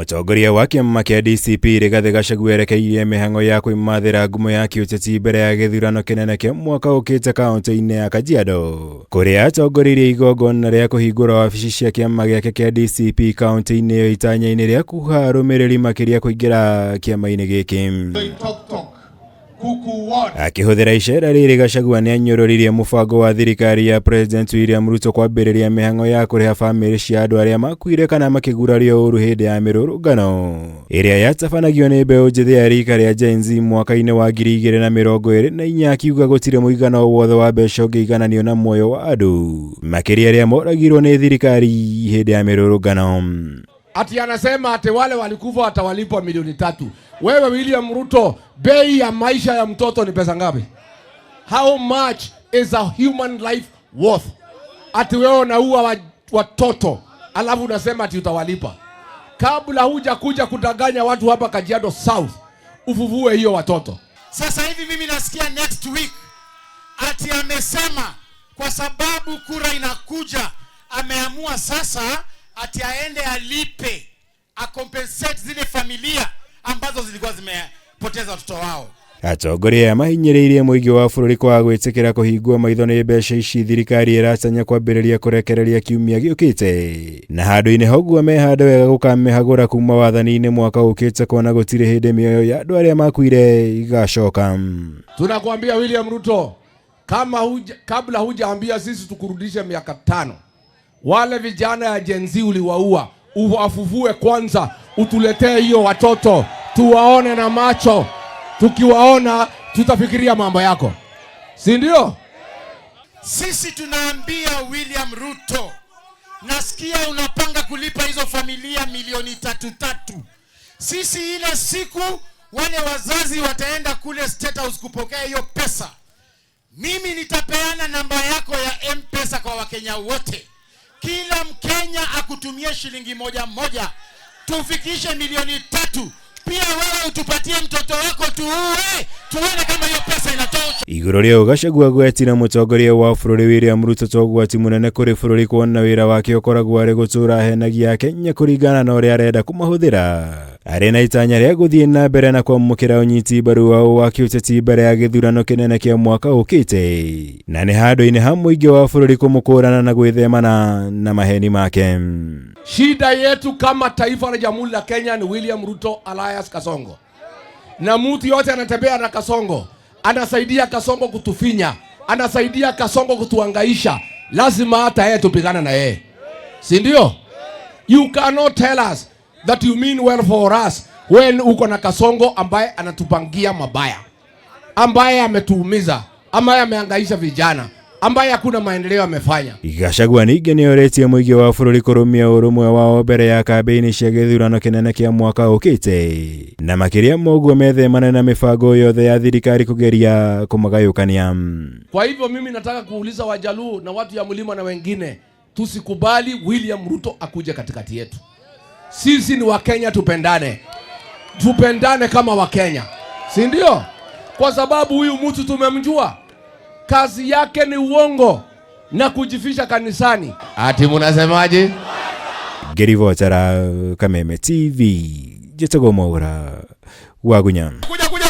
Mũtongoria wa kĩama kĩa DCP Rigathĩ Gachagua erekeirie mĩhang'o ya kwĩmathĩra ngumo ya kĩũteti mbere ya gĩthurano kĩnene kĩa mwaka ũkĩte kaunti-inĩ ya Kajiado, kũrĩa atongoririe igongona rĩa kũhingũra wabici cia kĩama gĩake kĩa DCP kaunti-inĩ ĩyo itanya-inĩ rĩa kuha arũmĩrĩri makĩria kũingĩra kĩama-inĩ gĩkĩ. Akĩhũthĩra icera rĩrĩ, Gachagua nĩanyũrũririe mũbango wa thirikari ya President William Ruto kwambĩrĩria mĩhang'o ya kũrĩha bamĩrĩ cia andũ arĩa makuire kana makĩgurario ũru hĩndĩ ya mĩrũrũngano ĩrĩa yatabanagio nĩ mbeũ njĩthĩ ya rika rĩa Gen Z mwaka-inĩ wa 2024, akiuga gũtirĩ mũigana o wothe wa mbeca ũngĩigananio na muoyo wa andũ, makĩria arĩa moragirwo nĩ thirikari hĩndĩ ya mĩrũrũngano. Ati anasema ati wale walikufa watawalipwa milioni 3. Wewe William Ruto, bei ya maisha ya mtoto ni pesa ngapi? How much is a human life worth? Ati wewe unaua watoto alafu unasema ati utawalipa. Kabla huja kuja kudanganya watu hapa Kajiado South, ufufue hiyo watoto. Sasa hivi mimi nasikia next week ati amesema kwa sababu kura inakuja, ameamua sasa ati aende alipe, acompensate zile familia ambazo zilikuwa zimepoteza watoto wao. Atongoria aya mahinyĩrĩirie mũingĩ wa bũrũri kwaga gwĩtĩkĩra kũhingwo maitho nĩ mbeca ici thirikari ĩratanya kwambĩrĩria kũrekereria kiumia gĩũkĩte, na handũ-inĩ ha ũguo mehande wega gũkamĩhagũra kuma wathani-inĩ mwaka ũkĩte, kuona gũtirĩ hĩndĩ mĩoyo ya andũ arĩa makuire igacoka. Tunakuambia William Ruto, kama huja, kabla hujaambia sisi tukurudishe miaka 5, wale vijana ya Gen Z uliwaua, uwafufue kwanza, utuletee hiyo watoto tuwaone na macho. Tukiwaona tutafikiria mambo yako, si ndio? Sisi tunaambia William Ruto, nasikia unapanga kulipa hizo familia milioni 3 3. Sisi ile siku wale wazazi wataenda kule State House kupokea hiyo pesa, mimi nitapeana namba yako ya M-Pesa kwa Wakenya wote. Kila Mkenya akutumie shilingi moja moja, tufikishe milioni 3. Pia wewe utupatie mtoto wako tuue, tuone kama hiyo pesa inatosha. Igũrũ rĩa ũũ, Gachagua gwetire mũtongoria wa bũrũri William Ruto ta ũgwati mũnene kũrĩ bũrũri, kuona wĩra wake ũkoragwo arĩ gũtũra ahenagia Akenya kũringana na ũrĩa arenda kũmahũthĩra, arĩ na itanya rĩa gũthiĩ na mbere na kwamũkĩra ũnyiti mbaru wao wa kĩũteti mbere ya gĩthurano kĩnene kĩa mwaka ũkĩte, na nĩ handũ-inĩ ha mũingĩ wa bũrũri kũmũkũrana na gwĩthemana na maheni make. Shida yetu kama taifa la Jamhuri la Kenya ni William Ruto alias Kasongo, na mtu yote anatembea na Kasongo, anasaidia Kasongo kutufinya, anasaidia Kasongo kutuangaisha, lazima hata yeye tupigana na yeye, si ndio? You cannot tell us that you mean well for us when uko na Kasongo ambaye anatupangia mabaya, ambaye ametuumiza, ambaye ameangaisha vijana, ambaye hakuna maendeleo amefanya. Gachagua ningĩ nĩorĩtie mũingĩ wa bũrũri kũrũmia ũrũmwe wao mbere ya kambĩini cia gĩthurano kĩnene kĩa mwaka ũkĩte, na makĩria ma ũguo methemane na mĩbango yothe ya thirikari kũgeria kũmagayũkania. Kwa hivyo mimi nataka kuuliza Wajaluo na watu ya mlima na wengine, tusikubali William Ruto akuje katikati yetu. Sisi ni Wakenya, tupendane, tupendane kama Wakenya, si ndio? Kwa sababu huyu mtu tumemjua, kazi yake ni uongo na kujifisha kanisani. Ati munasemaje? Ngĩribotera Kameme TV, njĩtagwo Mwaura Wagunya. Kuja kuja.